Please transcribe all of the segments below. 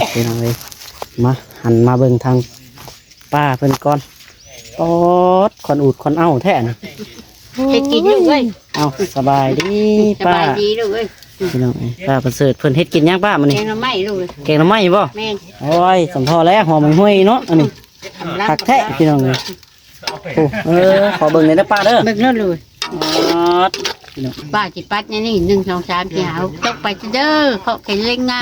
ພີ່ນ້ອງເອີຍ ມາ ຫັນມາເບິ່ງທາງປ້າເພິ່ນກ່ອນ. ປອດ ຂວັນອູດຂວັນເອົ້າແທ້ນະ. ເຮັດກິນຢູ່ເວີຍ. ເອົ້າ ສະບາຍດີ ສະບາຍດີ ປ້າ ລູກເອີຍ. ພີ່ນ້ອງເອີຍ ປ້າປະເສີດເພິ່ນເຮັດກິນຫຍັງປ້າມື້ນີ້? ແກງໜໍ່ໄມ້ລູກເອີຍ. ແກງໜໍ່ໄມ້ບໍ່? ແມ່ນ. ໂອ້ຍ ສຳພໍແລ້ວ ຫອມຫວຍເນາະ ອັນນີ້ ຄັກແທ້ພີ່ນ້ອງເອີຍ. ໂອ້ ເອີ ຂໍເບິ່ງແດ່ເດີປ້າເດີ ເບິ່ງໂລດລູກ. ປາດ ພີ່ນ້ອງ ປ້າຊິປັດໃນນີ້ ໜຶ່ງ ສອງ ສາມ ສີ່ ຫ້າ ຫົກ ຕົກໄປເດີ ເຄາະເຂັນເລັງງາ.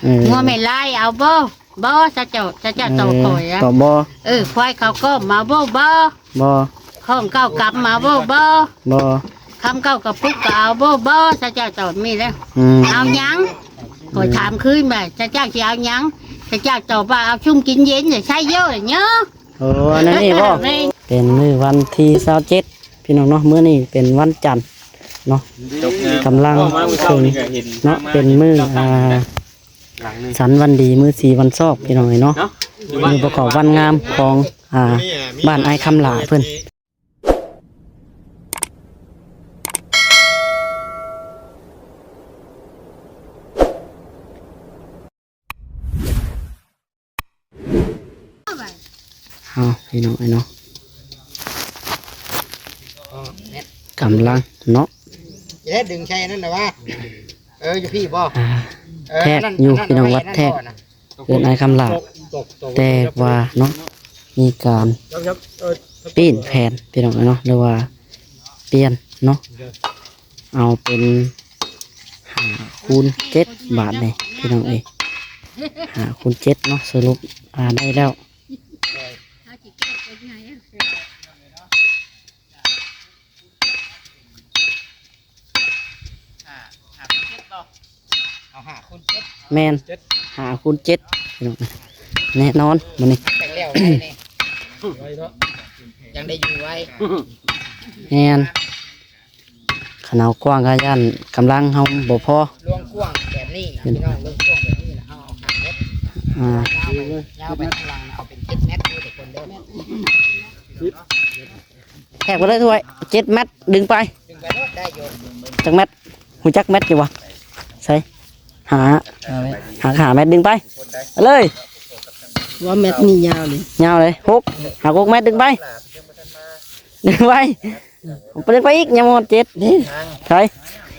ເອີ ງົວແມ່ລາຍເອົາບໍ່? ບໍ່ ເຂົາເຈົ້າ ເຂົາເຈົ້າ ເອີ ຕໍ່ຂ້ອຍອະ ຕອບບໍ່? ເອີ ຄວາຍເຂົ້າກ້ອມເອົາບໍ່? ບໍ່ ບໍ່. ຂ້ອງເກົ້າກຳເອົາບໍ່? ບໍ່ ບໍ່. ຄຳເກົ້າກະປຸກກະເອົາບໍ່? ບໍ່ ເຂົາເຈົ້າຕອບມີແລ້ວ. ອືມ ເອົາຫຍັງ? ຂ້ອຍຖາມຄືນວ່າ ເຂົາເຈົ້າຊິເອົາຫຍັງ? ເຂົາເຈົ້າຕອບວ່າ ເອົາຊຸມກິນເຢັນ ໃຊ້ເຢີະເນາະ. ໂອ້ ອັນນີ້ບໍ່? ແມ່ນ ເປັນມື້ວັນທີຊາວເຈັດ ພີ່ນ້ອງເນາະ ມື້ນີ້ເປັນວັນຈັນເນາະ ກຳລັງເຖິງເນາະ ເປັນມື້ ອ່າ ສັນວັນດີ ມື້ສີວັນຊອກ ພີ່ນ້ອງເອີຍເນາະ ມື້ປະກອບວັນງາມຂອງ ອ່າ ບ້ານອ້າຍຄຳຫຼ້າເພິ່ນ. ເຮົາ ພີ່ນ້ອງເອີຍເນາະ ກຳລັງເນາະ ຊິໄດ້ດຶງໃສ່ອັນນັ້ນນະວ່າ ເອີ ຢູ່ພີ້ບໍ່? ອ່າ ເອີ ແທກຢູ່ ອັນນັ້ນ ພີ່ນ້ອງ ວັດແທກ ເຮືອນອ້າຍຄຳຫຼ້າ ແຕ່ວ່າເນາະ ມີການ ເອີ ປ່ຽນແຜນ ພີ່ນ້ອງເອີຍເນາະ ຫຼືວ່າປ່ຽນເນາະ ເອົາເປັນ ຫ້າຄູນເຈັດ ບາດນີ້ພີ່ນ້ອງເອີຍ ຫ້າຄູນເຈັດເນາະ ສະຫຼຸບ ອ່າ ໄດ້ແລ້ວ ຫ້າ ຫ້າຄູນເຈັດບໍ່? ເອົາຫ້າຄູນເຈັດ ແມ່ນ ເຈັດ ຫ້າຄູນເຈັດ ພີ່ນ້ອງ ແນ່ນອນມື້ນີ້ ແຕ່ງແລ້ວໄວນີ້ ໄວເນາະ ຍັງໄດ້ຢູ່ໄວ ແມ່ນ. ຄັນເອົາກວ້າງກະຢ້ານກຳລັງເຮົາບໍ່ພໍ ລວງກວ້າງແບບນີ້ນະ ພີ່ນ້ອງ ລວງກວ້າງແບບນີ້ລະ ເຮົາເອົາຫ້າແມັດ ອ່າ ຍາວໄປ ຍາວໄປຂ້າງຫຼັງນະ ເອົາເປັນເຈັດແມັດເດີທຸກຄົນເດີ ແທກໄປເລີຍຖ້ວຍ ເຈັດແມັດ ດຶງໄປ ດຶງໄປໂລດ ໄດ້ຢູ່ ຈັກແມັດ? ຮູ້ຈັກແມັດຢູ່ບໍ່? ໃສ? ຫາ ຫາແມັດ ຫາແມັດ ດຶງໄປ ເອົາເລີຍ ວ່າແມັດນີ້ຍາວເລີຍ ຍາວເລີຍ ຫົກ ຫາຫົກແມັດ ດຶງໄປ ດຶງໄປ ໄປ ດຶງໄປອີກ ຍັງບໍ່ຮອດເຈັດ ນີ້ ໃສ?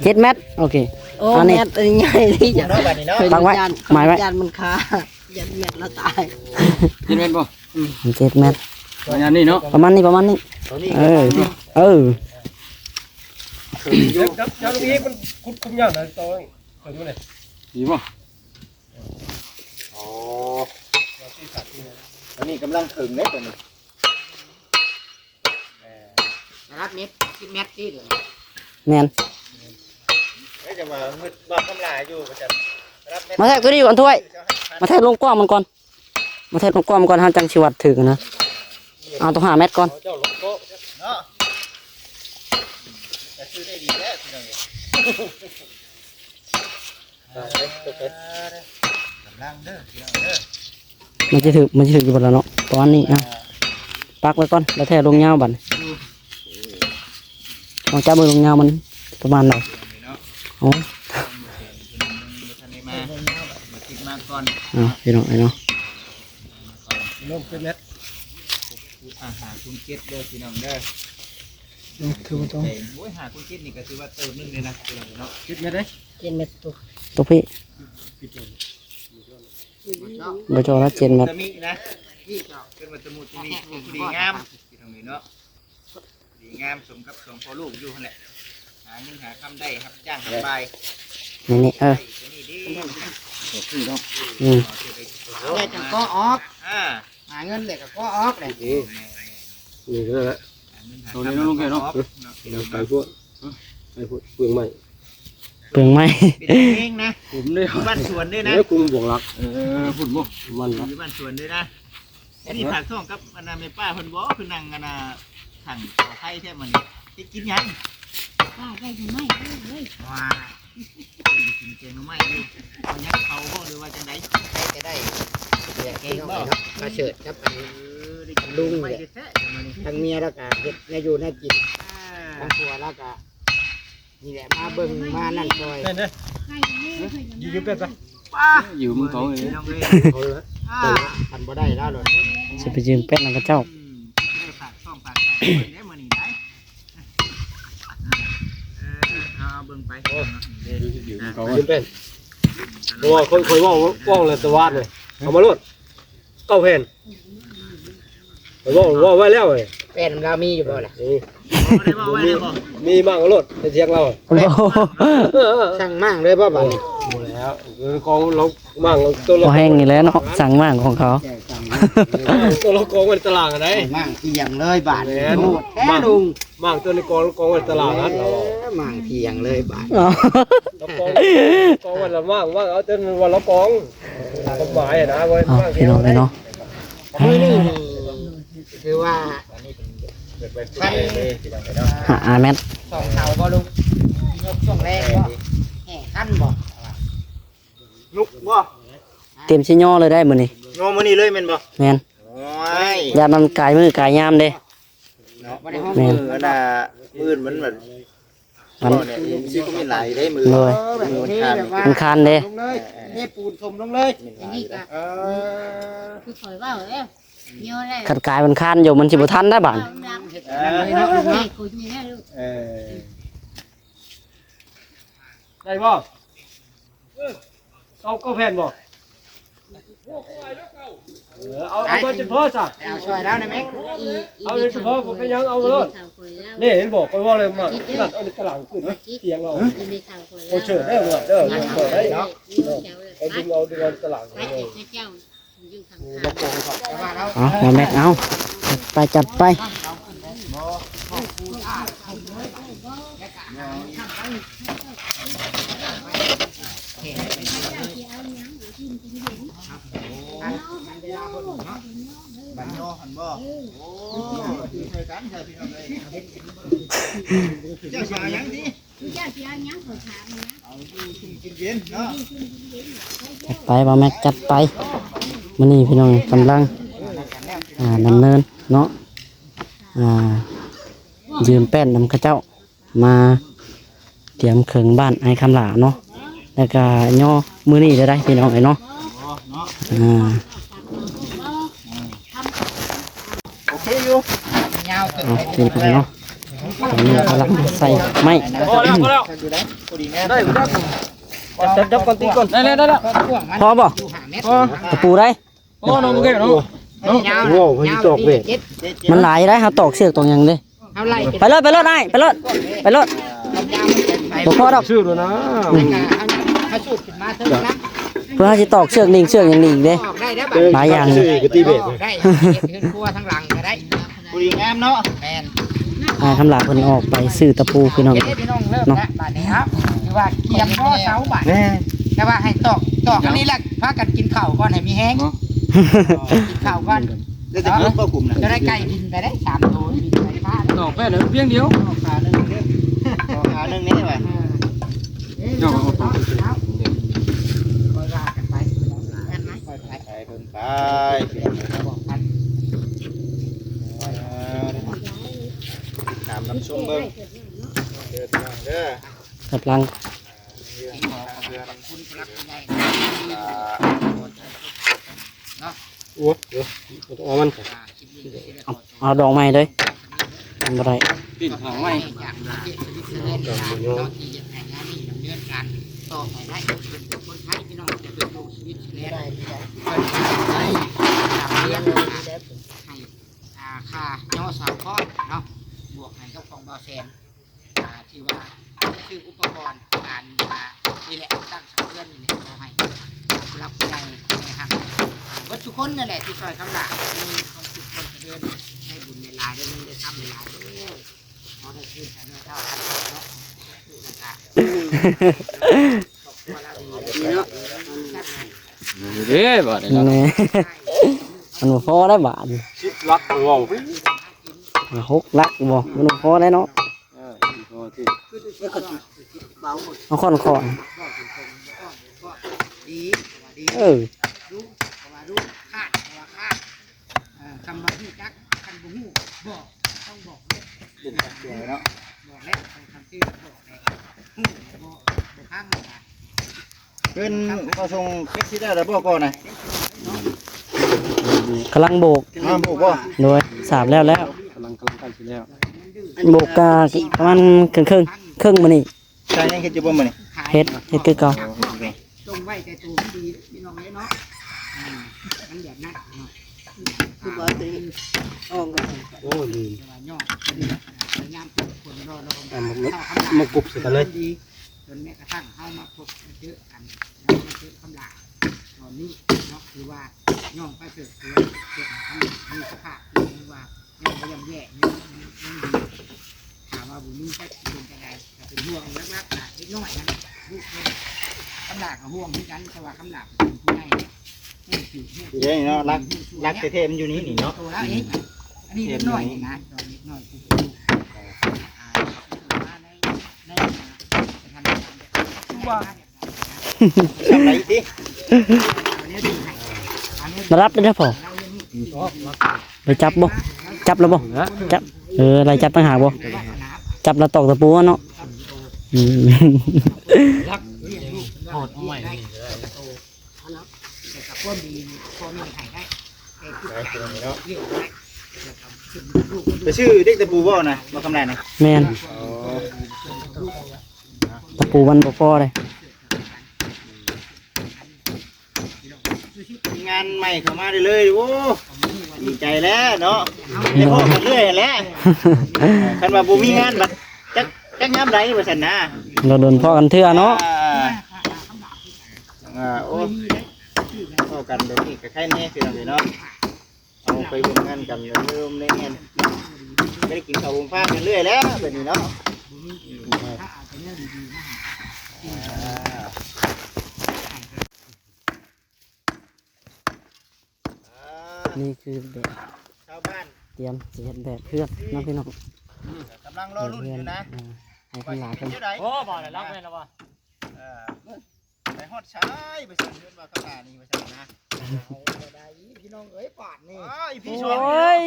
ເຈັດແມັດ ໂອເຄ ໂອ້ ອັນນີ້ ແມັດອັນໃຫຍ່ນີ້ ປັກໄວ້ ໝາຍໄວ້ ຢ້ານມັນຄາ ຢ້ານແມັດລະຕາຍ ເຈັດແມັດບໍ່? ເຈັດແມັດ ປະມານນີ້ເນາະ ປະມານນີ້ ປະມານນີ້ ເອີ ເອີ ເຈົ້າ ເຈົ້າລູກອີກມັນຂຸດຄຸມຍາກນະ ຕໍ່ເບິ່ງເລີຍ ດີບໍ່? ອໍ ຕອນນີ້ກຳລັງເຖິງເດ້ຕອນນີ້ ລະດັບເມັດ ສິບແມັດຕິ ແມ່ນ ເອີ ຈັ່ງວ່າງຶດວ່າຄຳຫຼ້າຢູ່ວ່າຊັ້ນ ລະດັບເມັດ ມາແທກຕົວນີ້ກ່ອນຖ້ວຍ ມາແທກລວງກວ້າງມັນກ່ອນ ມາແທກລວງກວ້າງມັນກ່ອນ ເຮົາຈັ່ງຊິວັດຖືກນະ ເອົາຕົວຫ້າແມັດກ່ອນ ເຈົ້າລົງໂຕະເນາະ ກະຊື່ໄດ້ດີແລ້ວພີ່ນ້ອງເອີຍ. ກຳລັງເດີ ພີ່ນ້ອງເດີ ມັນຈະຖືກ ມັນຈະຖືກຢູ່ບໍ່ລະເນາະ ປະມານນີ້ ອ່ະ ປັກໄວ້ກ່ອນ ແລ້ວແທກລວງຍາວບັດນີ້ ລອງຈັບເບິ່ງລວງຍາວມັນປະມານໃດ ເອົາ ບໍ່ທັນໄດ້ມາ ມາຄິດມາກ່ອນ ເອົາ ພີ່ນ້ອງເອີຍເນາະ ລົງເປັນແມັດ ອ່າ ຫ້າຄູນເຈັດເດີ ພີ່ນ້ອງເດີ ຄືບໍ່ຕ້ອງ ໂອ້ຍ ຫ້າຄູນເຈັດນີ້ກະຖືວ່າເຕີບໜຶ່ງເລີຍນະ ພີ່ນ້ອງເນາະ ເຈັດແມັດເດ້ ເຈັດແມັດຕົກ ຕົກພີ້ ບໍ່ເຈາະລະ ເຈັດແມັດ ຕະມິນະ ເປັນວ່າຕະມຸຕະມິ ພໍດີງາມ ພີ່ນ້ອງເອີຍເນາະ ດີງາມສົມກັບສອງພໍ່ລູກຢູ່ຫັ້ນແຫຼະ ຫາເງິນຫາຄຳໄດ້ ຮັບຈ້າງຮັບບາຍ ນີ້ ນີ້ ເອີ ນີ້ເດ້ ອືມ ແລ້ວຈັ່ງກໍອອກ ອ່າ ຫາເງິນແລ້ວກໍກໍອອກແຫຼະ ນີ້ ນີ້ແຫຼະ ເອົາແນ່ນອນລົງແກ່ເນາະ ເອົາໄປພວກ ໄປພວກເປືອງໄມ້ ເປືອງໄມ້ ເປັນເອງນະ ຜົມເດ້ ຢູ່ບ້ານສວນເດ້ນະ ເອີ ກຸ່ມບວກຫຼັກ ເອີ ພຸ້ນບໍ່ ມັນ ຢູ່ບ້ານສວນເດ້ນະ ອັນນີ້ຝາກທ້ອງກັບອັນນ່າແມ່ປ້າເພິ່ນບໍ່ ຄືນັ່ງອັນນ່າ ຂັງເສົາໄຟແທ້ມື້ນີ້ ເຮັດກິນຫຍັງ? ປ້າໄດ້ໜໍ່ໄມ້ເລີຍ ວ້າ ກິນແກງໜໍ່ໄມ້ຢູ່ ເອົາຫຍັງເຂົາບໍ່ ຫຼືວ່າຈັ່ງໃດ? ໃຜກະໄດ້ ເຫຼືອແກງໜໍ່ໄມ້ເນາະ ປາເສີດກັບອັນ ເອີ ໄດ້ກິນໜໍ່ໄມ້ແທ້ໆມື້ນີ້ ທັງເມຍລາວກະເຮັດແນວຢູ່ແນວກິນ ອ່າ ທັງຜົວລາວກະ ນີ້ແຫຼະ ມາເບິ່ງມານັ້ນຊ່ອຍ ແມ່ນເດ້ ຢູ່ໆ ແປັບ ຢູ່ເມືອງທອງນີ້ ພີ່ນ້ອງເອີຍ ເອົາລະ ອ່າ ຄັນບໍ່ໄດ້ແລ້ວໂລດ ຊິໄປຢືມແປ້ນນຳເຂົາເຈົ້າ ອືມ ໄດ້ຝາກຊ່ອງຝາກສາຍເພິ່ນໄດ້ມື້ນີ້ໄດ໋ ເອີ ເອົາເບິ່ງໄປ ເອີ ຢືມແປ້ນ ບໍ່ ຂ້ອຍ ຂ້ອຍເວົ້າ ເວົ້າແລ້ວແຕ່ວານນີ້ ເອົາມາໂລດ ເກົ້າແຜ່ນ ເວົ້າ ເວົ້າໄວ້ແລ້ວເວີຍ ແປ້ນລາວມີຢູ່ບໍ່ລະ? ມີ ບໍ່ໄດ້ເວົ້າໄວ້ແລ້ວບໍ່? ມີ ມີໝາກເອົາໂລດໃນຖຽງລາວ ໂອ້ໂຫ ສັ່ງໝາກເລີຍບໍ່ບາດນີ້? ບໍ່ແລ້ວ ເອີ ຂອງລາວໝາກຕົວລະ ພໍແຮງນີ້ແຫຼະເນາະ ສັ່ງໝາກຂອງເຂົາ ຕົວລາວກອງໄວ້ຕະຫຼາງຫັ້ນໃດ໋ ໝາກຖຽງເລີຍບາດນີ້ ແມ່ນ ໂຫດແທ້ລຸງ ໝາກຕົວນີ້ກອງ ກອງໄວ້ຕະຫຼາງຫັ້ນລາວ ເອີ ໝາກຖຽງເລີຍບາດ ເອົ້າ ລາວກອງ ກອງໄວ້ລະໝາກ ໝາກເອົາຈົນວ່າລາວກອງ ຄວາມໝາຍນະ ວ່າ ເອົ້າ ໝາກຖຽງ ພີ່ນ້ອງເອີຍເນາະ ມື້ນີ້ຖືວ່າ ຄັນ ຫາ ອາແມັດ ສອງເສົາບໍ່ລຸງ? ຍົກຊ່ວງແລງບໍ່? ແຫ່ຄັນບໍ່? ລຸກບໍ່? ຕຽມຊິຍໍເລີຍໄດ໋ມື້ນີ້ ຍໍມື້ນີ້ເລີຍແມ່ນບໍ່? ແມ່ນ ໂອ້ຍ ຢ້ານມັນກາຍມື້ກາຍຍາມເດ້ ເນາະ ແມ່ນ ມື້ອັນນ່າ ມື້ອື່ນມັນແບບ ມັນ ເວົ້າແດ່ ຊິກໍມີຫຼາຍເດ້ມື້ ໂດຍ ມື້ວັນຄານ ວັນຄານເດ້ ເທປູນຖົມລົງເລີຍ ເອີ ຄືຂ້ອຍເວົ້າເດ້ ຍໍໄດ້ ຄັນກາຍວັນຄານຢູ່ ມັນຊິບໍ່ທັນໄດ໋ບາດ ເອີ ເອີ ໄດ້ບໍ່? ເອົາເກົ້າແຜ່ນບໍ່? ເອີ ເອົາ ເອົາມາຈົນພໍຊະ ເອົາຊ່ອຍລາວໄດ້ແມັກ ເອົາຈົນພໍ ບໍ່ເປັນຫຍັງ ເອົາມາໂລດ ນີ້ເຫັນບໍ່ ຂ້ອຍເວົ້າແລ້ວ ມານັດເອົາໃນຕະຫຼາງຂຶ້ນ ຖຽງເອົາ ບໍ່ເຊີດເດີ ເດີ ເດີ ເດີ ເອົາດຶງເອົາ ດຶງເອົາຕະຫຼາງ ເອົາ ບໍ່ແມັກເອົາ ຈັດໄປ ຈັດໄປ. ບັນຍໍຫັ້ນບໍ່? ໂອ້ ຢູ່ໃສ່ກັນເດີພີ່ນ້ອງເອີຍ ເຈົ້າຊິເອົາຫຍັງດີ? ເຈົ້າຊິເອົາຫຍັງ ຂ້ອຍຖາມນະ ເອົາຢູ່ຊຸ່ມກິນເຢັນເນາະ ຈັດໄປ ບ່າວແມັກ ຈັດໄປ. ມື້ນີ້ພີ່ນ້ອງກຳລັງ ອ່າ ດຳເນີນເນາະ ອ່າ ຢືມແປ້ນນຳເຂົາເຈົ້າ ມາຕຽມເຄື່ອງບ້ານອ້າຍຄຳຫຼ້າເນາະ ແລ້ວກະຍໍມື້ນີ້ເລີຍໄດ໋ພີ່ນ້ອງເອີຍເນາະ ອ່າ ໂອເຄຢູ່ ຍາວເຕີບ ເອົາ ພີ່ນ້ອງເນາະ ຕອນນີ້ກຳລັງໃສ່ໄມ້ ພໍແລ້ວ ພໍແລ້ວ ໄດ້ ຈັບ ຈັບກ່ອນ ຕີກ່ອນ ໄດ້ແລ້ວ ໄດ້ແລ້ວ ພໍບໍ່? ພໍ ຕະປູໄດ້ ໂອ້ ນ້ອງບໍ່ແກ່ເນາະ ຍາວ ໂອ້ ເພິນຊິຕອກເວດ ມັນຫຼາຍໄດ໋ ເຮົາຕອກເຊືອກຕອກຫຍັງເດ້ ເຮົາໄລ່ ໄປໂລດ ໄປໂລດ ອ້າຍ ໄປໂລດ ໄປໂລດ ບໍ່ພໍດອກ ຊື່ແລ້ວນະ ອືມ ເຮົາສູດຂຶ້ນມາເທິງນະ ເພື່ອເຮົາຊິຕອກເຊືອກໜິ່ງເຊືອກຫຍັງນີ້ອີກເດ້ ຕອກໄດ້ເດ້ ຫຼາຍຢ່າງ ກະຕີເບດ ໄດ້ ເຮັດເຮືອນຄົວທາງຫຼັງກະໄດ້ ຜູ້ດີງາມເນາະ ແມ່ນ ອ້າຍຄຳຫຼ້າເພິ່ນອອກໄປຊື້ຕະປູພີ່ນ້ອງ ໂອເຄ ພີ່ນ້ອງ ເລີ່ມແລ້ວບາດນີ້ ເອົ້າ ຖືວ່າກຽມບໍ່ເສົາບາດ ແມ່ນ ແຕ່ວ່າໃຫ້ຕອກ ຕອກອັນນີ້ແຫຼະ ພາກັນກິນເຂົ້າກ່ອນໃຫ້ມີແຮງ ເນາະ ກິນເຂົ້າກ່ອນ ແລ້ວຈະຂຶ້ນບໍ່ກຸ່ມນະ ຈະໄດ້ໄກ່ບິນໄປໄດ້ສາມໂຕ ບິນໄປຟ້າ ຕອກແປ້ນພຽງດຽວ ຕອກຂາໜຶ່ງເດີ ຕອກຂາໜຶ່ງນີ້ວ່າ ເອີ ເຈົ້າເອົາຕົວ ເອົາ ເອົາ ຄ່ອຍວ່າກັນໄປ ຄ່ອຍໄປ ໄປເບິ່ງໄປ ຕິດຕາມຮັບຊົມເບິ່ງ ເດີພີ່ນ້ອງເດີ ກັບຫຼັງ ເລື່ອງຂອງເຮືອນ ໂອ້ຍ ເອີ ບໍ່ຕ້ອງເອົາມັນ ເອົາ ເອົາດອກໃໝ່ເລີຍ ມັນບໍ່ໄດ້ ປິ່ນຂອງໃໝ່ ອ່າ ຄ່າຍໍເສົາກ້ອນເນາະ ບວກໃຫ້ກັບຂອງບ່າວແສນ ອ່າ ທີ່ວ່າຊື້ອຸປະກອນການ ອ່າ ນີ້ແຫຼະ ຕັ້ງເຮືອນນີ້ແຫຼະ ຂໍໃຫ້ຜູ້ຫຼັກຜູ້ໃຫຍ່ໃນຫັ້ນ ເບິດທຸກຄົນນັ້ນແຫຼະ ທີ່ຊ່ອຍຄຳຫຼ້າ ມີຄວາມສຸກຄວາມຈະເລີນ ໄດ້ບຸນຫຼາຍໆ ໄດ້ເງິນໄດ້ຄຳຫຼາຍໆ ເດີ ຂໍໄດ້ຄືນກັນເນາະ ເທົ່າກັນເນາະ ແລ້ວກະ ນີ້ເນາະ ເດ້ບາດນີ້ເນາະ ແມ່ ມັນບໍ່ພໍໄດ້ບາດ ສິບຫຼັກເວົ້າ ຫົກຫຼັກບໍ່ ມັນບໍ່ພໍໄດ້ເນາະ ເອີ ເອົາຄ້ອນ ເອີ ເອີ ຄຳວ່າຮູ້ຈັກ ຄັນບໍ່ຮູ້ບອກ ຕ້ອງບອກເນາະ ບອກແລ້ວ ຄັນຊື່ບອກແລ້ວ ຮູ້ແລ້ວບໍ່ ບໍ່ຟັງ ເອີ ເພິ່ນມາສົ່ງເກັບຊິໄດ້ແລ້ວບໍ່ກ່ອນນະ? ກຳລັງໂບກ ມາໂບກບໍ່? ໂດຍ ສາບແລ້ວແລ້ວ ກຳລັງ ກຳລັງໃກ້ຊິແລ້ວ ໂບກກະປະມານເຄິ່ງໆ ເຄິ່ງມື້ນີ້ ໃສ່ຍັງເຮັດຢູ່ບໍ່ມື້ນີ້? ເຮັດ ເຮັດຄືເກົ່າ. ຈົ່ງໄວ້ແຕ່ໂຕມັນດີເດ້ພີ່ນ້ອງເອີຍເນາະ ອືມ ມັນແບບນັ້ນເນາະ ຄືບໍ່ເອົາຕົວນີ້ອອກ ໂອ້ຍ ລືມ ແຕ່ວ່າຍ້ອນເປັນພະຍາຍາມເປັນຄົນລໍລອງ ເອົາມາ ມາກຸບໃສ່ກັນເລີຍ ດີ ຈົນແມ້ກະທັ້ງເຮົາມາພົບມາເຈີກັນ ແລ້ວມາເຈີຄຳຫຼາດຕອນນີ້ເນາະ ຄືວ່າຍ້ອນປະເສີດ ຄືວ່າເຮັດໃຫ້ຄຳຫຼາດມີສະພາບທີ່ວ່າ ຍັງບໍ່ຍ່ຳແຍ່ ຍັງ ຍັງ ຍັງດີ ຖາມວ່າບໍ່ມີຈັກຊິເປັນຈັ່ງໃດ ກໍເປັນຫ່ວງຫຼັກໆ ກໍເດັກນ້ອຍຫັ້ນ ລູກເພິ່ນ ຄຳຫຼາດກໍຫ່ວງຄືກັນ ແຕ່ວ່າຄຳຫຼາດເປັນຜູ້ໃຫຍ່ ຮູ້ສຶກ ເດ້ເນາະ ຫຼັກ ຫຼັກແທ້ໆ ມັນຢູ່ນີ້ນີ້ເນາະ ໂຕລາວເອງ ອັນນີ້ເດັກນ້ອຍນີ້ນະ ເດັກນ້ອຍທີ່ຢູ່ ອ່າ ມາໃນ ໃນ ອ່າ ສະຖານະການແບບ ວ່າ ມາຮັບໄດ້ເດີພໍ່ ໄປຈັບບໍ່? ຈັບແລ້ວບໍ່? ຈັບ ເອີ ໄລ່ຈັບຕ່າງຫາກບໍ່? ຈັບແລ້ວຕອກຕະປູເນາະ ອືມ ລັກ ໂຫດເອົາໃໝ່ນີ້ ໄປຊື້ເດັກຕະປູບໍ່ນະ ບໍ່ຄຳຫຼາດນະ? ແມ່ນ ອໍ ຕະປູມັນບໍ່ພໍເດ້. ງານໃໝ່ເຂົ້າມາເລື້ອຍໆ ໂອ້ ດີໃຈແລ້ວເນາະ ໄດ້ພໍ້ກັນເລື້ອຍຫັ້ນແຫຼະ ຄັນວ່າບໍ່ມີງານບັດ ຈັກ ຈັກຍາມໃດວ່າຊັ້ນນະ ດົນໆພໍ້ກັນເທື່ອເນາະ ອ່າ ອ່າ ໂອ້ ພໍ້ກັນແບບນີ້ກໍໄຄແນ່ພີ່ນ້ອງເອີຍເນາະ. ເຮົາໄປຮ່ວມງານກັນ ເລີ່ມແນ່ນ ໄດ້ກິນເຂົ້າໂຮມພາກັນເລື້ອຍແລ້ວ ແບບນີ້ເນາະ ນີ້ຄືແບບ ຊາວບ້ານ ຕຽມຊິເຮັດແບບເຮືອນເນາະພີ່ນ້ອງ ກຳລັງລໍລຸ້ນຢູ່ນະ ເອີ ໃຫ້ເພິ່ນຫຼາຍເພິ່ນ ໂອ້ ບໍ່ໄດ້ລັກແມ່ນແລ້ວບໍ່ ເອີ ໄປຮອດຊາຍ ໄປເຊີນເຮືອນວ່າຂ້າງໜ້ານີ້ວ່າຊັ້ນນະ ເອົາບໍ່ໄດ້ພີ່ນ້ອງເອີຍ ບາດນີ້ ອ້າວ ອີພີສອງ ໂອ້ຍ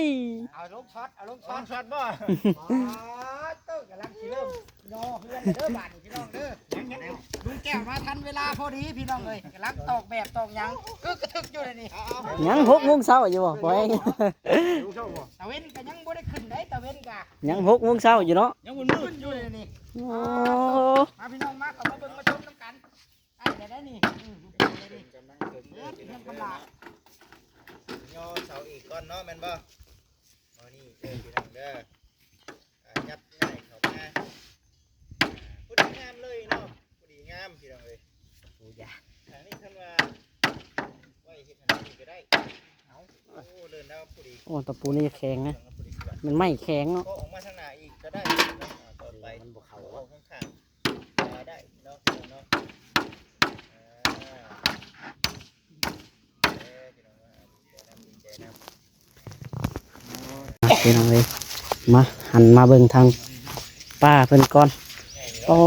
ເອົາລົງຊັອດ ເອົາລົງຊັອດ ເອົາລົງຊັອດບໍ່? ອໍ ເຕີ ກຳລັງຊິເລີ່ມຍໍເຮືອນເດີ ບາດນີ້ພີ່ນ້ອງເດີ ຍັງ ຍັງ ລຸງແກ້ວມາທັນເວລາພໍດີພີ່ນ້ອງເອີຍ ກຳລັງຕອກແບບຕອກຫຍັງ ກຶກກະທຶກຢູ່ເດນີ້ ຍັງຫົກໂມງເຊົ້າຢູ່ບໍ່? ບໍ່ແຮງ ຕາເວັນກະຍັງບໍ່ໄດ້ຂຶ້ນໃດ ຕາເວັນກະ ຍັງຫົກໂມງເຊົ້າຢູ່ເນາະ ຍັງມືດໆຢູ່ເດນີ້ ໂອ້ ມາພີ່ນ້ອງມາ ເຂົ້າມາເບິ່ງມາຊົມນຳກັນ ໄດ້ແລ້ວໄດ໋ນີ້ ອືມ ກຳລັງເຖິງເດີພີ່ນ້ອງເດີ ຍໍເສົາອີກກ່ອນເນາະ ແມ່ນບໍ່? ອໍ ນີ້ເດີພີ່ນ້ອງເດີ ອ່າ ຍັບງ່າຍເຂົ້າມາ ພໍດີງາມເລີຍເນາະ ພໍດີງາມພີ່ນ້ອງເອີຍ ໂອ້ ຢາ ທາງນີ້ຄັນວ່າໄວ້ເຮັດອັນນີ້ກໍໄດ້ ເອົາ ໂອ້ ເລີນແລ້ວພໍດີ ໂອ້ ຕະປູນີ້ແຂງນະ ແມ່ນໄມ້ແຂງເນາະ ກໍອອກມາທາງໜ້າອີກກໍໄດ້ເນາະ ອ່າ ຕໍ່ໄປມັນບໍ່ເຂົ້າ ອອກຂ້າງໆ ໄດ້ເນາະ ເນາະ ອ່າ ພີ່ນ້ອງເອີຍ ມາ ຫັນມາເບິ່ງທາງປ້າເພິ່ນກ່ອນ ປອ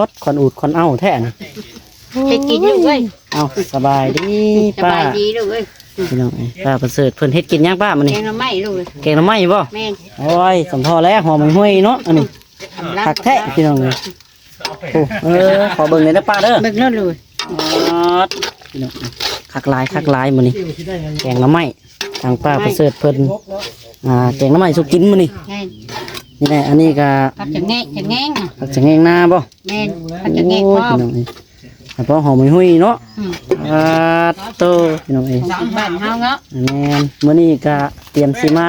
ດ ຄວັນອູດຄວັນເອົ້າແທ້ນີ້ ເຮັດກິນລູກເອີຍ ເອົ້າ ສະບາຍດີ ສະບາຍດີ ປ້າ ລູກເອີຍ ພີ່ນ້ອງເອີຍ ປ້າປະເສີດເພິ່ນເຮັດກິນຫຍັງປ້າມື້ນີ້? ແກງໜໍ່ໄມ້ລູກເອີຍ ແກງໜໍ່ໄມ້ບໍ່? ແມ່ນ ໂອ້ຍ ສຳພໍແລ້ວ ຫອມຫວຍເນາະ ອັນນີ້ ຄັກແທ້ພີ່ນ້ອງເອີຍ ໂອ້ ເອີ ຂໍເບິ່ງແດ່ເດີປ້າເດີ ເບິ່ງໂລດລູກ ປອດ ພີ່ນ້ອງ ຄັກຫຼາຍ ຄັກຫຼາຍມື້ນີ້ ແກງໜໍ່ໄມ້ ທາງປ້າປະເສີດເພິ່ນ ອ່າ ແກງໜໍ່ໄມ້ສູ່ກິນມື້ນີ້ ແມ່ນ ນີ້ແຫຼະ ອັນນີ້ກະ ຜັກສະແງງ ສະແງງ ຜັກສະແງງນາບໍ່? ແມ່ນ ຜັກສະແງງ ໂອ້ຍ ພີ່ນ້ອງເອີຍ ພໍຫອມຫຸຍໆເນາະ ອືມ ປາດໂທ້ ພີ່ນ້ອງເອີຍ ຂອງກິນບ້ານເຮົາເນາະ ແມ່ນ ມື້ນີ້ກະຕຽມຊິມາ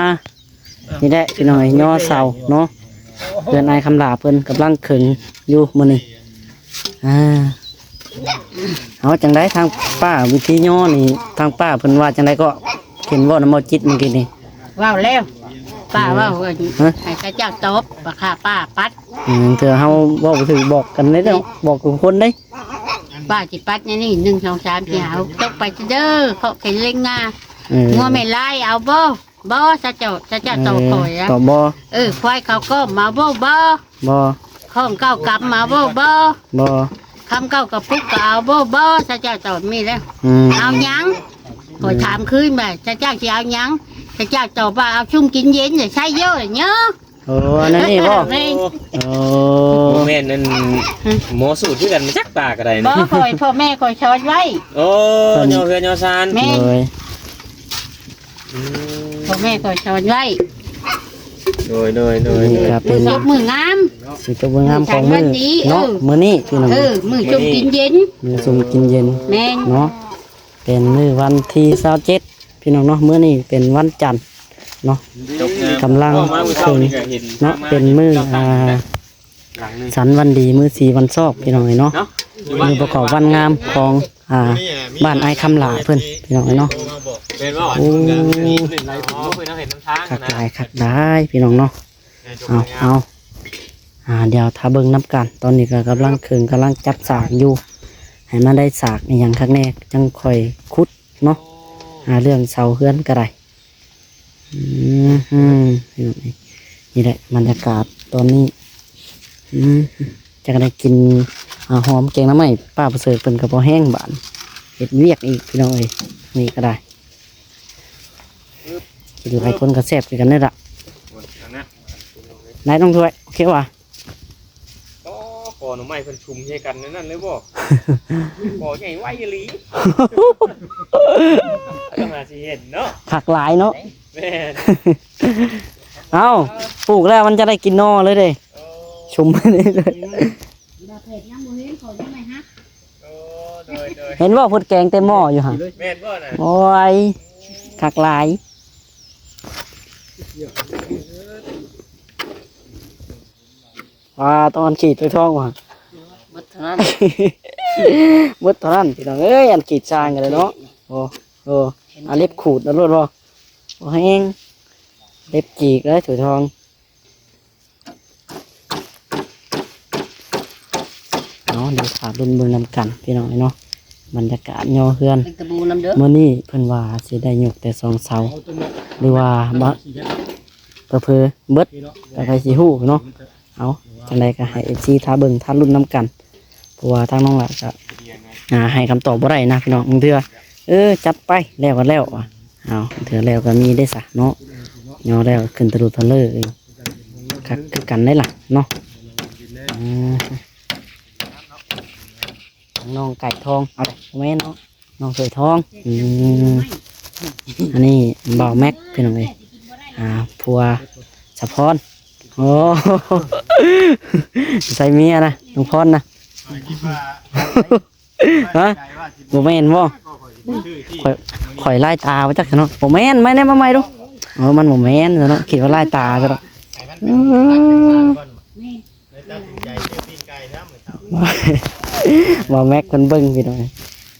ນີ້ແຫຼະພີ່ນ້ອງເອີຍ ຍໍເສົາເນາະ ເຮືອນອ້າຍຄຳຫຼາເພິ່ນກຳລັງເຂີງຢູ່ມື້ນີ້ ອ່າ ເອົາ ຈັ່ງໃດທາງປ້າ ວິທີຍໍນີ້ ທາງປ້າເພິ່ນວ່າຈັ່ງໃດເກາະ? ເຫັນເວົ້ານຳເບົາຈິດມື້ກີ້ນີ້ ເວົ້າແລ້ວ ປ້າເວົ້າ ຮະ? ໃຫ້ເຂົາເຈົ້າຕອບ ວ່າຂ້າປ້າປັດ ອືມ ເທື່ອເຮົາເວົ້າບໍ່ຖືກບອກກັນເດ້ເນາະ ບອກທຸກຄົນເດ້ ປ້າຊິປັດແນວນີ້ ໜຶ່ງ ສອງ ສາມ ສີ່ ຫ້າ ຫົກ ຕົກໄປເດີ ເຄາະເຂັນເລັງງາ ເອີ ງົວແມ່ລາຍເອົາບໍ່? ບໍ່ ເຂົາເຈົ້າ ເຂົາເຈົ້າ ເອີ ຕອບຂ້ອຍ ຕອບບໍ່ ເອີ ຄວາຍເຂົາກໍມາບໍ່ ບໍ່ ບໍ່ ຂອງເກົ່າກັບມາບໍ່ ບໍ່ ບໍ່ ຄຳເກົ່າກະປຸກກະເອົາບໍ່ ບໍ່ ເຂົາເຈົ້າຕອບມີແລ້ວ ອືມ ເອົາຫຍັງ ຂ້ອຍຖາມຄືນວ່າ ເຂົາເຈົ້າຊິເອົາຫຍັງ ເຂົາເຈົ້າຕອບວ່າເອົາຊຸມກິນເຢັນ ໃຊ້ເຢີະເນາະ ໂອ້ ອັນນັ້ນນີ້ບໍ່? ແມ່ນ ໂອ້ ບໍ່ແມ່ນອັນ ໝໍສູດຄືກັນ ຈັກປາກໍໄດ້ ບໍ່ ຂ້ອຍ ພໍ່ແມ່ຂ້ອຍສອນໄວ້ ໂອ້ ເພິ່ນ ຍໍເຮືອນຍໍຊານ ແມ່ນ ໂດຍ ອືມ ພໍ່ແມ່ຂ້ອຍສອນໄວ້ ໂດຍ ໂດຍ ໂດຍ ນີ້ກໍເປັນ ມື້ສົບມື້ງາມ ຊິຕົກມື້ງາມຂອງມື້ ມື້ຈັນວັນດີ ເນາະ ເອີ ມື້ນີ້ພີ່ນ້ອງ ເອີ ມື້ຊົມກິນເຢັນ ມື້ຊົມກິນເຢັນ ແມ່ນ ເນາະ ເປັນມື້ວັນທີຊາວເຈັດ ພີ່ນ້ອງເນາະ ມື້ນີ້ເປັນວັນຈັນເນາະ ເຈົ້າ ກຳລັງ ເວົ້າມາມື້ເຊົ້ານີ້ກໍເຫັນ ເນາະ ເປັນມື້ ອ່າ ສັນວັນດີ ມື້ສີວັນຊອກ ພີ່ນ້ອງເອີຍເນາະ ເນາະ ມື້ປະກອບວັນງາມຂອງ ອ່າ ບ້ານອ້າຍຄຳຫຼ້າເພິ່ນ ພີ່ນ້ອງເອີຍເນາະ ແມ່ນບໍ່ ໂອ້ ເພິ່ນເຫັນນຳທາງ ຄັກຫຼາຍ ຄັກຫຼາຍ ພີ່ນ້ອງເນາະ ເອົາ ເອົາ ອ່າ ດຽວຖ້າເບິ່ງນຳກັນ ຕອນນີ້ກໍກຳລັງເຄິ່ງ ກຳລັງຈັດສາກຢູ່ ໃຫ້ມັນໄດ້ສາກອີ່ຫຍັງຄັກແນ່ ຈັ່ງຄ່ອຍຂຸດເນາະ ຫາເລື່ອງເສົາເຮືອນກໍໄດ້ ອືມ ນີ້ແຫຼະບັນຍາກາດຕອນນີ້ ອືມ ຈັກໄດ້ກິນ ອ່າ ຫອມແກງໜໍ່ໄມ້ ປ້າປະເສີດເພິ່ນກໍບໍ່ແຮງບາດ ເຮັດວຽກອີກ ພີ່ນ້ອງເອີຍ ນີ້ກໍໄດ້. ກິນຫຼາຍຄົນກໍແຊບຄືກັນເດ້ລະ ໂອ້ຍ ອັນນັ້ນ ໄດ້ນ້ອງຖ້ວຍ ໂອເຄຫວາ? ອໍ ກໍໜໍ່ໄມ້ເພິ່ນຊຸມໃສ່ກັນນັ້ນເລີຍບໍ່? ກໍໃຫຍ່ໄວອີ່ຫຼີ ຕ້ອງຫາຊິເຫັນເນາະ ຄັກຫຼາຍເນາະ ແມ່ນ ເອົ້າ ປູກແລ້ວມັນຈະໄດ້ກິນໜໍ່ເລີຍເດ້ ໂອ້ ຊຸມໄປເລີຍ ບໍ່ເຜັດ ຍັງບໍ່ເຫັນ ເຂົາຍັງໄດ້ຫັກ ໂອ້ ໂດຍ ໂດຍ ເຫັນບໍ່ ເພິ່ນແກງເຕັມໝໍ້ຢູ່ຫັ້ນ ແມ່ນບໍ່ນະ? ໂອ້ຍ ຄັກຫຼາຍ ອ່າ ຕ້ອງອັດຂີດໄປທ້ອງວ່າ ເບິດເທົ່ານັ້ນ ເບິດເທົ່ານັ້ນ ພີ່ນ້ອງເອີຍ ອັດຂີດຊ່າງກັນເລີຍເນາະ ໂອ້ ໂອ້ ເຫັນ ອັນເລັບຂູດເອົາໂລດບໍ່? ບໍ່ແຮງ ເລັບຈີກເລີຍຖວຍທອງ ເອົາ ດຽວຖ້າລຸ້ນເບິ່ງນຳກັນ ພີ່ນ້ອງເອີຍເນາະ ບັນຍາກາດຍໍເຮືອນ ເຮັດຕະບູນຳເດີ ມື້ນີ້ເພິ່ນວ່າຊິໄດ້ຍົກແຕ່ສອງເສົາ ຫຼືວ່າບະ ເຜີໆເບິດ ກໍໃຜຊິຮູ້ເນາະ ເອົາ ຈັ່ງໃດກໍໃຫ້ເອັຟຊີຖ້າເບິ່ງຖ້າລຸ້ນນຳກັນ ເພາະວ່າທາງນ້ອງຫຼ້າກໍ ອ່າ ໃຫ້ຄຳຕອບບໍ່ໄດ້ນະພີ່ນ້ອງ ບາງເທື່ອ ເອີ ຈັດໄປ ແລ້ວກໍແລ້ວວ່າ ເອົາ ເທື່ອແລ້ວກໍມີເດ້ຊະເນາະ ຍໍແລ້ວຂຶ້ນຕະລຸທະເລີ ຄັກຄືກັນໄດ໋ລະເນາະ ອືມ ນ້ອງໄກ່ທອງ ເອົາ ບໍ່ແມ່ນເນາະ ນ້ອງສວຍທອງ ອືມ ອັນນີ້ບ່າວແມັກ ພີ່ນ້ອງເອີຍ ອ່າ ຜົວສະພອນ ໂອ້ ໃສ່ເມຍນະ ນ້ອງພອນນະ ຮະ ບໍ່ແມ່ນບໍ່? ຂ້ອຍ ຂ້ອຍລາຍຕາບໍ່ຈັກເນາະ ບໍ່ແມ່ນ ມາແນ່ ມາໃໝ່ດູ ເອີ ມັນບໍ່ແມ່ນເນາະ ຄິດວ່າລາຍຕາຊະດອກ ເອີ ບໍ່ແມັກເພິ່ນເບິ່ງ ພີ່ນ້ອງ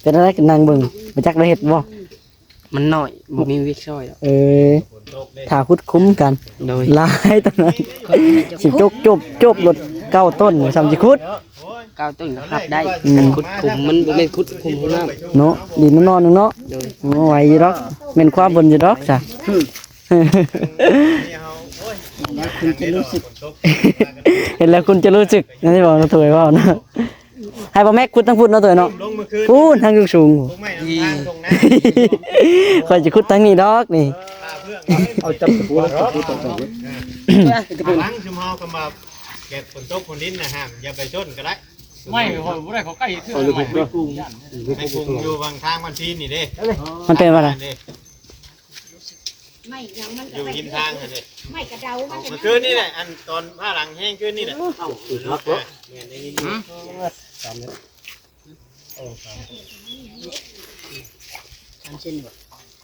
ເປັນຈັ່ງໃດກໍນັ່ງເບິ່ງ ບໍ່ຈັກໄດ້ເຮັດບໍ່? ມັນນ້ອຍ ບໍ່ມີວຽກຊ່ອຍດອກ ເອີ ຖ້າຂຸດຄຸ້ມກັນ ໂດຍ ຫຼາຍຕອນນັ້ນ ຊິຈົກຈົບຈົບລົດເກົ້າຕົ້ນ ຊ່ຳຊິຂຸດ ເກົ້າຕົ້ນກໍຮັບໄດ້ ອືມ ຄັນຂຸດຂຸມ ມັນບໍ່ແມ່ນຂຸດຂຸມນ້ຳເນາະ ດິນມັນໜ້ອຍໜຶ່ງເນາະ ໂດຍ ໂອ້ ໄວຢູ່ດອກ ແມ່ນຄວາມເພິ່ນຢູ່ດອກຊະ ແລ້ວຄຸນຈະຮູ້ສຶກ ເຫັນແລ້ວຄຸນຈະຮູ້ສຶກ ນັ້ນທີ່ບອກນ້າຖວຍເວົ້ານະ ໃຫ້ບໍ່ແມັກຂຸດທາງພຸ້ນເນາະ ຕົວເນາະ ພຸ້ນທາງສູງໆ ຂ້ອຍຈະຂຸດທາງນີ້ດອກນີ້ ເອົາຈັບຕະປູ ຈັບຕະປູ ຕະປູ ຫຼັງຊຸມເຮົາຄຳວ່າແບບຝົນຕົກຝົນດິນນະ ຫ້າມຢ່າໄປຊົນກໍໄດ້ ໄມ້ຂ້ອຍບໍ່ໄດ້ ເຂົາໃກ້ເທື່ອ ໄມ້ປຸງ ໄມ້ປຸງຢູ່ວັງທາງວັນທີນນີ້ເດ້ ມັນເປັນວ່າໃດ? ໄມ້ຫຍັງມັນກໍ ຢູ່ ໄມ້ ລິມທາງຫັ້ນເດ້ ໄມ້ກະເດົາມັນ ເມື່ອຄືນນີ້ແຫຼະ ອັນຕອນຟ້າຫຼັງແຮງຄືນນີ້ແຫຼະ ເອົາຄືນເນາະ ແມ່ນໄດ້ຍິນຢູ່ ສາມເມັດ ໂອ້ ສາມເມັດ ອັນເຊັ່ນນີ້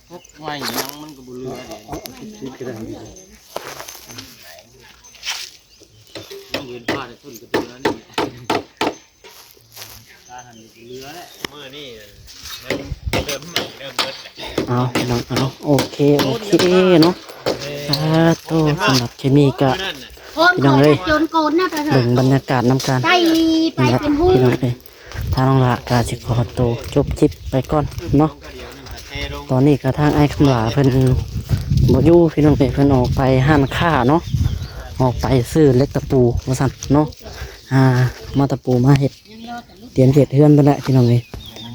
ພວກໄມ້ຫຍັງມັນກໍບໍ່ເຫຼືອເດ້ ເອົາ ເອົາ ເອົາ ເອົາ ເອົາ ເຫັນວ່າໄດ້ຕົ້ນກະເດືອນີ້ ມື້ນີ້ມັນເລີ່ມໃໝ່ເລີ່ມເບິດແລ້ວ ເອົາ ພີ່ນ້ອງ ເອົາ ໂອເຄ ໂອເຄເນາະ ສາທຸ ສຳລັບຄລິບນີ້ກະ ພີ່ນ້ອງເອີຍ ເບິ່ງບັນຍາກາດນຳກັນ ໄປ ໄປເປັນຫູ ພີ່ນ້ອງເອີຍ ທາງນ້ອງຫຼ້າກະຊິຂໍໂຕຈົບຄລິບໄປກ່ອນເນາະ ຕອນນີ້ກະທາງອ້າຍຄຳຫຼ້າເພິ່ນບໍ່ຢູ່ ພີ່ນ້ອງເອີຍ ເພິ່ນອອກໄປຮ້ານຄ້າເນາະ ອອກໄປຊື້ເຫຼັກຕະປູວ່າຊັ້ນເນາະ ອ່າ ມາຕະປູມາເຮັດ ຕຽມເຮັດເຮືອນເພິ່ນແຫຼະພີ່ນ້ອງເອີຍ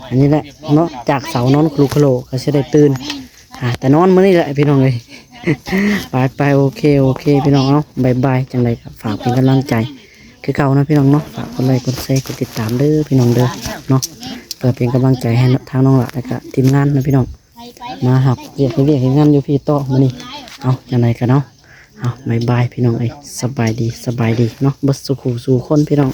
ອັນນີ້ແຫຼະເນາະ ຈາກເສົານອນຄຸລຸຂະໂຫຼກະຊິໄດ້ຕື່ນ ອ່າ ແຕ່ນອນມື້ນີ້ແຫຼະພີ່ນ້ອງເອີຍ ໄປໆ ໂອເຄ ໂອເຄ ພີ່ນ້ອງເນາະ ບາຍບາຍ. ຈັ່ງໃດກໍຝາກເປັນກຳລັງໃຈຄືເກົ່າເນາະ ພີ່ນ້ອງເນາະ. ຝາກກົດໄລ ກົດແຊ ກົດຕິດຕາມເດີ ພີ່ນ້ອງເດີເນາະ ເພື່ອເປັນກຳລັງໃຈໃຫ້ທາງນ້ອງຫຼ້າ ແລ້ວກໍທີມງານເນາະ ພີ່ນ້ອງ ມາຮັບວຽກ ເຮັດວຽກເຮັດງານຢູ່ພີ້ຕໍ່ມື້ນີ້. ເອົາ ຈັ່ງໃດກໍເນາະ ເອົາ ບາຍບາຍ ພີ່ນ້ອງເອີຍ ສະບາຍດີ ສະບາຍດີເນາະ ເບິດສູ່ຜູ້ສູ່ຄົນ ພີ່ນ້ອງ.